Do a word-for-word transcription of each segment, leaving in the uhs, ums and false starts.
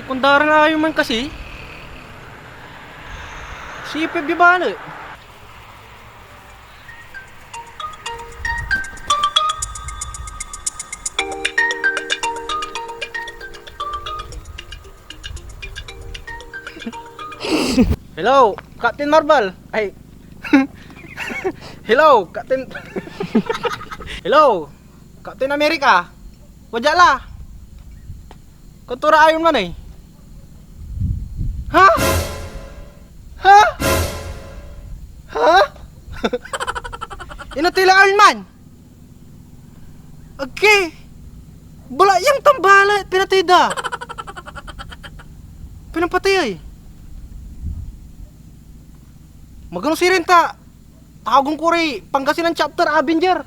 Kundaran Iron Man kasi, sipib ya balet. Hello, Captain Marvel. Ay. Hello, Captain. Hello, Captain America. Wadya la. Kuntura Iron Man ey. Ha? Ha? Ha? Inatey la Iron Man? Agi. Balayang tan balet, pinatey da. Pinapatey ey. Magano sirin ta tawagen ko ray Pangasinan Chapter Avenger.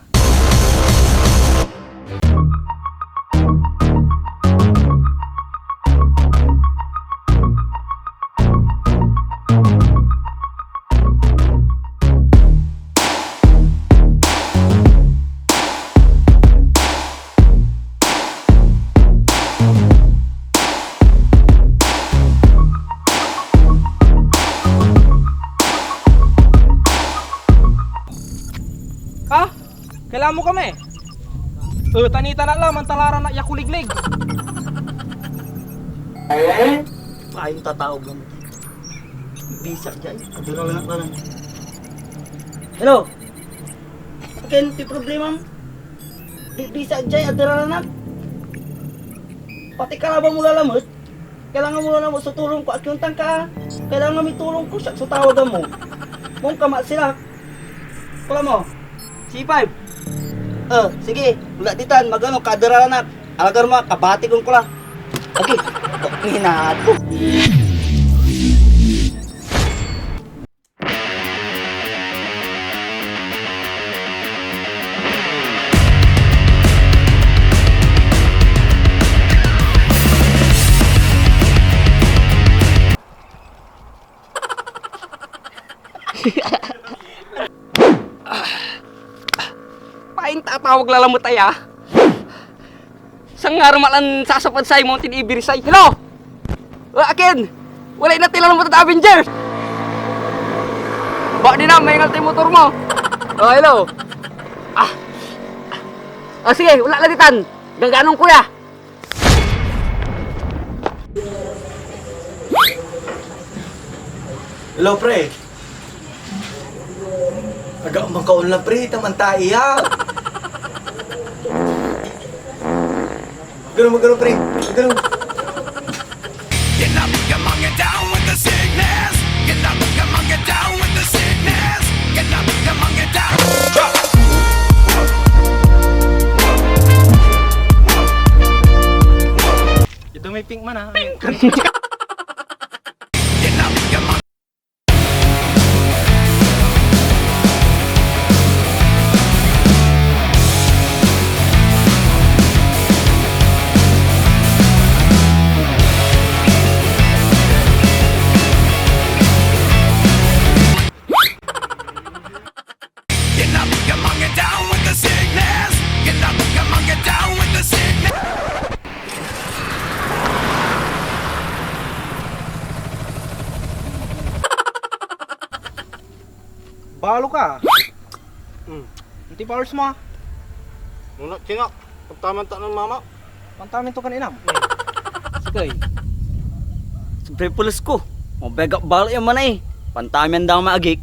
Ha? Kailangan mo kami? Eh, tanita na la, mantalaran na ya kuliglig. Payon tataog lamet. Bisa diay, adira lamet la. Hello? Akin ti problemam? Bisa diay, adira lamet. Pati kalaban mo la lamet. Kailangan mo la lamet so tulong ko, akin ontan ka. Kailangan mi tulong ko, siak so tawagan mo. Mong kama sila. Kula mo. C five. Eh, sige, wala ditan, magano, kaderalan ak. Alagar mo, kabatigen ko la. Agi, minat ko. Paintatawag la lamet aya. Sangarem a lan sasapad say Mountain Everest ay. Hello! Ah, akin! Wala inatey la lamet ed Avengers! Ba, di na, maingal tay motor mo. Oh, hello! Ah! Ah, sige, wala la ditan. Gaganon ko ya. Hello, pre. Aga, makaon lang, pre. Taman tayo, ya. Gano'n, gano'n, pre. Gano'n. Get up, come on, get down with the sickness. Get up, come on, get down with the sickness. Get up, come on, get down. Ito may pink man, ah. Pink! Get up, come on. Get up, come on, get down with the sickness. Get up, come on, get down with the sickness. Balo ka. Hmm. Anti powers mo, ah. Nuna, China. Pagtaman ta ng mama. Pantamin to kan inam. Sikay. Siyempre, pulos ko. Mabegak balo yan man eh. Pantamin daw maagik.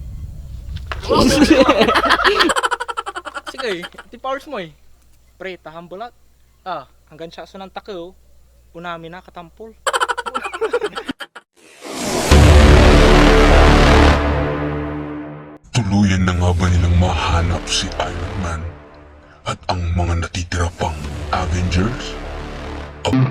Sikay, anti powers mo eh. Pre, tahan belat. Ah, anggan siak so nantakew, onami na katampol. Tuluyan na nga ba nilang mahanap si Iron Man at ang mga natitira pang Avengers? Ab-